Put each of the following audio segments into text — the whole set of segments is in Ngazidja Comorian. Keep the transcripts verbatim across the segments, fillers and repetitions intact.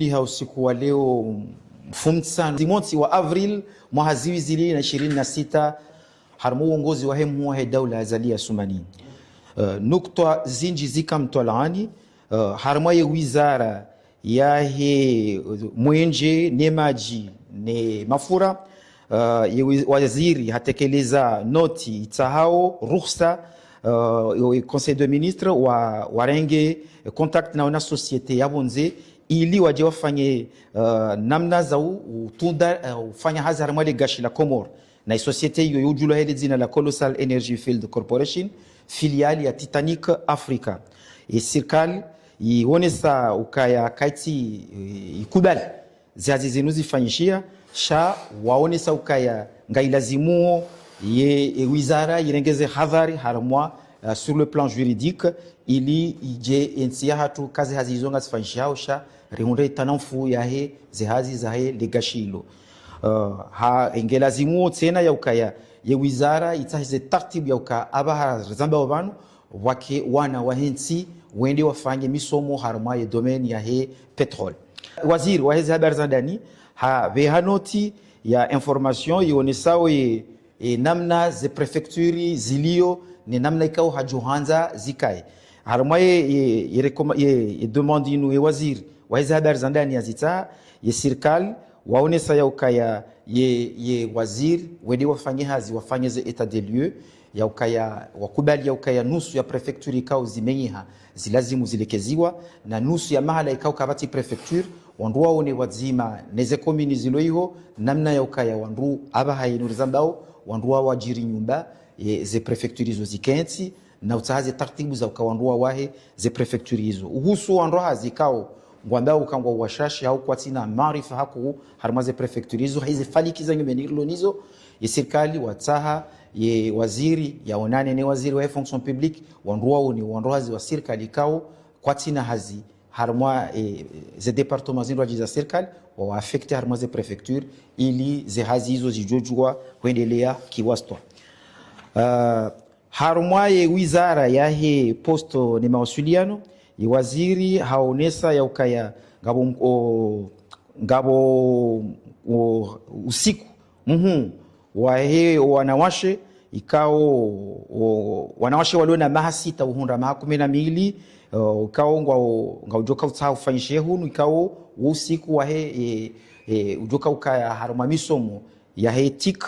Ha usiku wa leo, mfumotsanu, zimontsi wa avril, mwaha zihwi zili na ishirini na sita, harumwa uongozi wahe mhuu wahe daula Azali Assoumani. Eh, nukutwa zindji zika mtwalaani, eh, harumwa ye wizara yahe, eh, mwenje ne madji ne mafura, eh, ye wi-, waziri hatekeleza noti itsahao ruhusa, eh, ye Conseil des ministres wa, warenge contact na wana société ya pvondze, ili waje wafanye, eh, namna za u-, utunda, eh, ufanya hazi harumwa le gashi la Komori. Na i société iyo yujulwa hele dzina la Colossal Energy Field Corporation, filiale ya Titanic Africa. E sirikali ionesa ukaya kaitsi, eh, ikubali zihazi zinu zifanyishiha, sha waonesa ukaya ngailazimuo ye, e wizara irengeze hadhari harumwa, eh, sur le plan juridique, ili ije entsi yahatru kazi hazi izo ngazifanyishihao, sha rihundre itanamfu yahe ze hazi zahe le gashi ilo. Eh, ha, ngailazimuo tsena ya ukaya ye wizara itsahe ze tartibu ya uka apvaha rizambao pvanu, wake wana wahe ntsi wende wafanye misomo harumwa ye domaine yahe pétrole. Waziri wahe ze habari za ndani hapveha noti ya information ionesao ye, e, namna ze préfecture zilio, ne namna ikao hajo handza zikaye. Harumwa ye, ye, ye rekoma-, ye, ye demande inu ye waziri wahe ze habari za ndani yazitsaha, ye sirikali waonesa ya ukaya ye, ye waziri wende wafanye hazi, wafanye ze état des lieux, ya ukaya wakubali ya ukaya nusu ya préfecture ikao zimenyeha zilazimu zilekeziwa, na nusu ya mahala ikao kapvatsi préfecture, wandru waone pvwadzima ne ze commune zilo iho, namna ya ukaya wandru apvaha inu rizambao, wandru wawajiri nyumba, ye, ze préfecture izo zikentsi, na utsaha ze tartibu za uka wandru wawahe ze préfecture izo. Uhusu wandru hazi ikao ngwambao uka ngwao washashi hau kwatsina maarifa hakuu harumwa ze préfecture izo, ha ize faliki za nyumeni rilo nizo, ye sirikali watsaha ye waziri yaonane ne waziri wahe fonction publique, wandru waone wandru hazi wa sirikali ikao kwatsina hazi harumwa, eh, ze département zindrwadji za sirikali, wawa affecté harumwa ze préfecture, ili ze hazi izo zijojua hwendelea kiwastwa. Ah, harumwa ye wizara yahe poste ne mawasiliano, ye waziri haonesa ya ukaya ngapvo m-, o, ngapvo o, usiku muhuu wahe wanawashe ikao, o, wanawashe walio na maha sita uhundra maha kume na mili, o, ikao ngwao, ngaujoka utsaha ufanyishe hunu, ikao wo usiku wahe, e, e, ujoka ukaya harumwa misomo yahe TIC,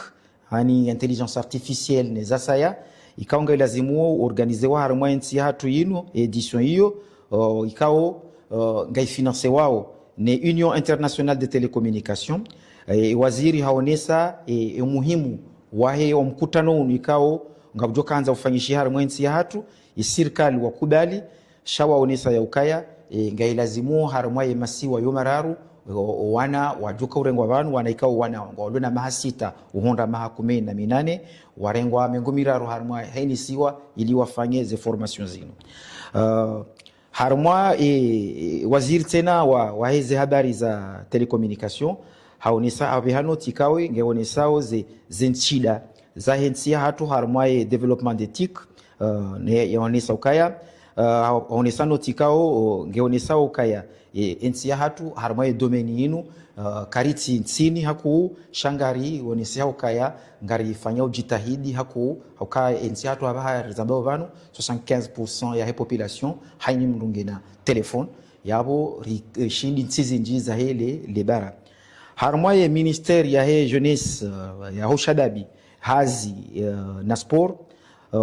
yaani intelligence artificielle ne zasaya, ikao ngailazimuo organisewa harumwa entsi yahatru yinu, édition iyo, o, ikao, o, ngaifinansewawo ne Union Internationale de Télécommunication. E, waziri haonesa, e, e muhimu wahe wa mkutano unu ikao ngaujoka handza ufanyishiha harumwa entsi yahatru, e sirikali wakubali, sha waonesa ya ukaya, e, ngailazimuo harumwa ye masiwa yo mararu, o, o wana wajoka urengwa pvanu, wana ikao wana ngwao walio na maha sita uhundra maha kume na minane, warengwa mengo miraru harumwa heni siwa ili wafanye ze formation zinu. Ah, harumwa, e, e, waziri tsena wa, wahe ze habari za télécommunication, haonesa hapveha noti ikao ngeonesao ze, ze ntsida zahe ntsi yahatru harumwa ye développement des TIC, eh, ne, yaonesa ukaya, eh, haonesa noti ikao, o, ngeonesao ukaya, e, entsi yahatru harumwa ye domaine yinu, eh, karitsi ntsini hakuu, sha ngarionesao ukaya ngarifanyao ujitihadi hakuu, ha uka entsi yahatru apvaha rizambao pvanu, soixante-quinze pour cent yahe population, haina mndru ngena téléphone, yapvo ri, eh, shindi ntsi zindji zahe le, le bara. Harumwa ye ministère yahe jeunesse, eh, yaho shababi, hazi, eh, na sport, eh,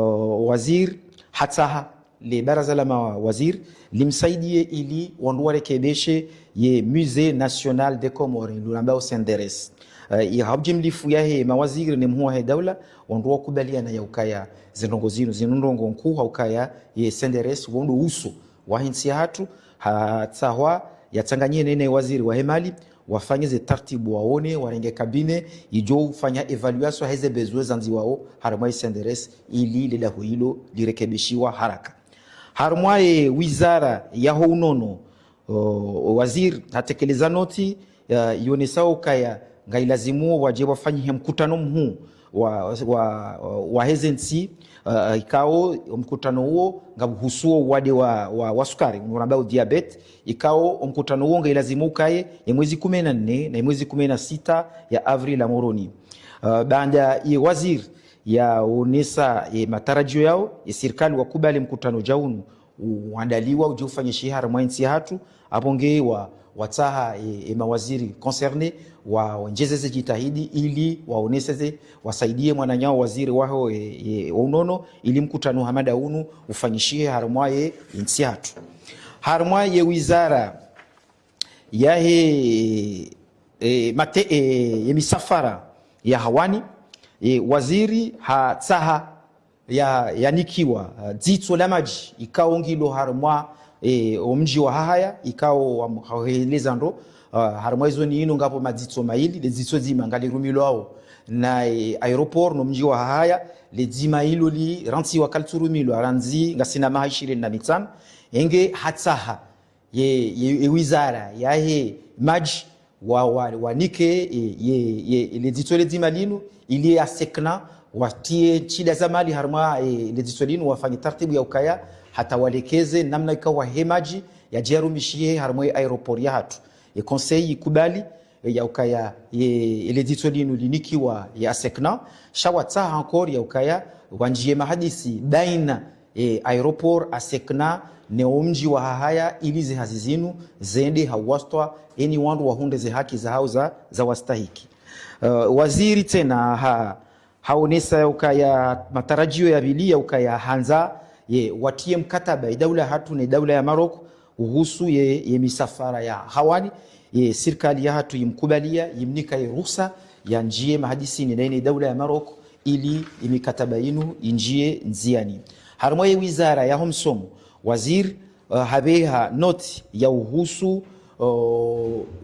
waziri hatsaha le baraza la mawaziri limsaidie ili wandru warekebeshe ye Musée National des Comores, lulambao CNDRS. Eh, ye ha ujimlifu yahe mawaziri ne mhuu wahe daula, wandru wakubaliana ya ukaya ze ndrongoo zinu, zinu ndrongoo nkuu ha ukaya ye CNDRS wo ndo uso wahe ntsi yahatru, hatsahwa yatsanganyie ne waziri wahe mali, wafanye ze tartibu waone, warenge cabinet, ijo ufanya évaluation heze besoin zandziwao harumwa ye CNDRS, ili le daho ilo lirekebishiwa haraka. Harumwa ye wizara yaho unono, o, o waziri hatekeleza noti, ya, ionesao ukaya ngailazimuo waje wafanyihe mkutano mhuu wa, wa, wa heze ntsi, uh, ikao omkutano uwo ngauhusuo uwade wa, wa, wa sukari, unu rambao diabète, ikao omkutano uwo ngailazimu ukaye ye mwezi kume na nne na ye mwezi kume na sita ya avril ya Moroni. Uh, baanda ye waziri yaonesa ye matarajio yao, ye sirikali wakubali mkutano ja unu uandaliwa uje ufanyishihe harumwa entsi yahatru, apvo nge wa, watsaha e, e mawaziri concerné wa, wandjezeze jitihadi ili waoneseze, wasaidie mwananya waziri waho e, e, wa unono ili mkutano hama nda unu ufanyishihe harumwa ye entsi yahatru. Harumwa ye wizara yahe e, mate, e, ye misafara ya hawani, e, waziri hatsaha ya, yanikiwa, uh, dzitso la madji, ikao ngilo harumwa, eh, omdji wa Hahaya, ikao wa, haheleza ndo, uh, harumwa ezoni inu ngapvo madzitso mayili, le dzitso dzima ngalirumilwao na, eh, aéroport no mdji wa Hahaya, le dzima ilo li rantsi wa kalitsurumilwa, randzi ngasina maha ishirini na mitsanu, enge hatsaha ye, ye, ye wizara yahe madji wa, wa, wanike, e, ye, ye, le dzitso le dzima linu, ili ya sekna, watie ntsida za mali harumwa, e, le dzitso linu, wafanye tartibu ya ukaya, hata walekeze, namna ikao wahe madji, yaje yarumishihe harumwa ye aéroport yahatru. E conseil ikubali, e, ya ukaya, ye, le dzitso linu linikiwa ye asekna, sha watsaha encore ya ukaya, wandjiye mahadisi, baina e, aéroport, asekna, ne omdji wa Hahaya, ili ze hazi zinu zende ha uwastwa, eni wandru wahundre ze haki zahao za, za wastahiki. Uh, waziri tsena ha, haonesa ya ukaya matarajio ya pvili ya ukaya handza, ye, watie mkataba, e daula yahatru ne daula ya Maroc, uhusu ye, ye misafara ya hawani, ye sirikali yahatru yimkubalia, yimnika ye ruhusa, yandjiye mahadisini na ine daula ya Maroc, ili ye mikataba inu indjiye ndziani. Harumwa ye wizara yaho msomo, waziri, uh, habeha noti ya uhusu, uh,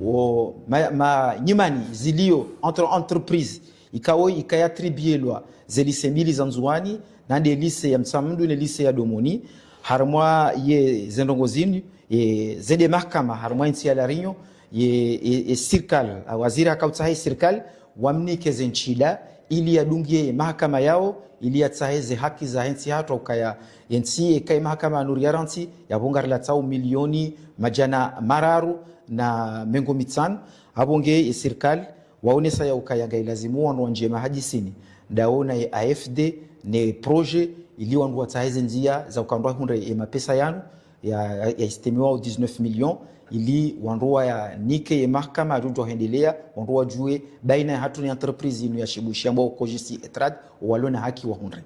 wo, ma, ma nyimani zilio entre entreprise, ikao ikaya tribielwa ze lycée mbili za Ndzuani, nande lycée ya Mtsamdu ne lycée ya Domoni, harumwa ye zendrongo zinu, ye zende mahakama, harumwa entsi ya La Réunion, ye, ye, ye sirikali, a, waziri hakautsaha ye sirikali, wamnike ze ntsida, ili yadungie mahakama yao, ili yatsahe ze haki zahe ntsi yahatru ukaya, ye ntsi eka ye mahakama ya nuri ya rantsi, yapvo ngarilatsao milioni madjana mararu na mengo mitsanu, apvo nge ye sirikali, waonesa ya ukaya ngailazimu wandru wandjiye mahadisini, ndawo na ye A F D, ne projet, ili wandru watsahe ze ndzia za ukaya wandru wahundre ye mapesa yanu, ya, ya, ya estimiwa au dix-neuf millions, ili wandru wayanike ye mahakama yadjo hendelea, wandru wadjuwe, baina yahatru ne entreprise inu ya Shibushi, ambao Cogesi Etrad, walo na haki wahundre.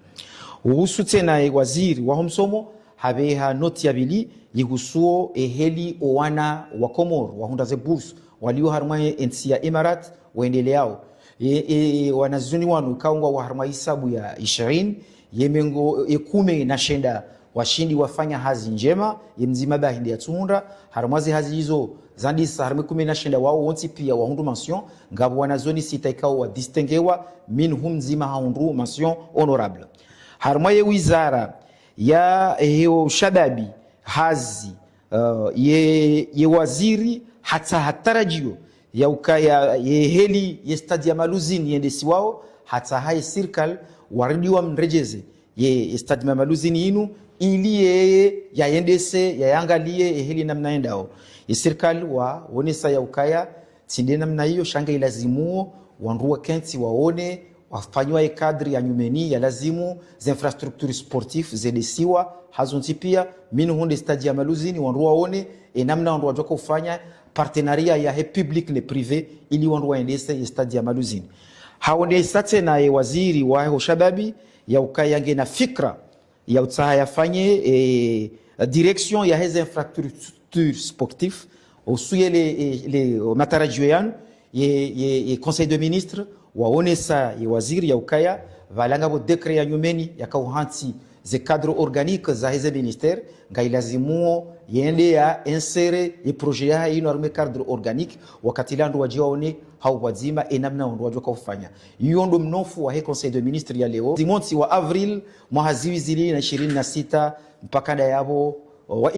Uhusu tsena ye waziri waho msomo, habeha noti ya pvili, yihusuo eheli owana wa Komoro, wahundra ze bourse, walio harumwa ye entsi ya Imarat, wendeleao. E, e, e, wanazioni wanu ikao ngwao harumwa hisabu ya ishirini, ye mengo, e, kume na shenda washindi wafanya hazi ndjema, ye mdzima bahi nde yatsuhundra, harumwa ze hazi izo zandisa harumwa kume na shenda wao wontsi pia wahundru mention, ngapvo wanazioni sita ikao wadistinguewa, minhum mdzima hahundru mention honorable. Harumwa ye wizara ya, e, he ushababi, hazi, uh, ye, ye waziri hatsaha tarajio ya ukaya ye heli ye stade ya Maluzini yendesiwao, hatsaha ye sirikali waridi wamredjeze ye, ye stade ya Maluzini inu, ili yeye yayendese, yayangalie ye heli namna yendao. Ye sirikali waonesa ya ukaya tsi nde namna iyo, sha ngailazimuo wandru wakentsi waone, wafanyiwa ye cadre ya nyumeni ya lazimu, ze infrastructures sportives zendesiwa, hazontsi pia, minhum nde stade ya Maluzini, wandru waone, e namna wandru wadjoka ufanya partenariat yahe public ne privé, ili wandru waendese ye stade ya Maluzini. Haonesa tsena ye waziri wahe ushababi, ya ukaya ngena fikra, ya utsaha yafanye, e, direction yaheze infrastructures sportives, uhusu ye le, e, le, matarajio yanu, ye, ye, ye Conseil de Ministres, waonesa ye waziri ya ukaya, pvala ngapvo décret ya nyumeni, yakao uhantsi ze cadre organique zaheze ministère, ngailazimuo yende ya insérer ye projet yahe inu harumwa ye cadre organique, wakati ula wandru wadje waone hau pvwadzima, e namna wandru wadjoka ufanya. Iyo ndo mnofu wahe Conseil de Ministres ya leo, dimontsi wa avril, mwaha zihwi zili na ishirini na sita, mpaka ndayapvo, wa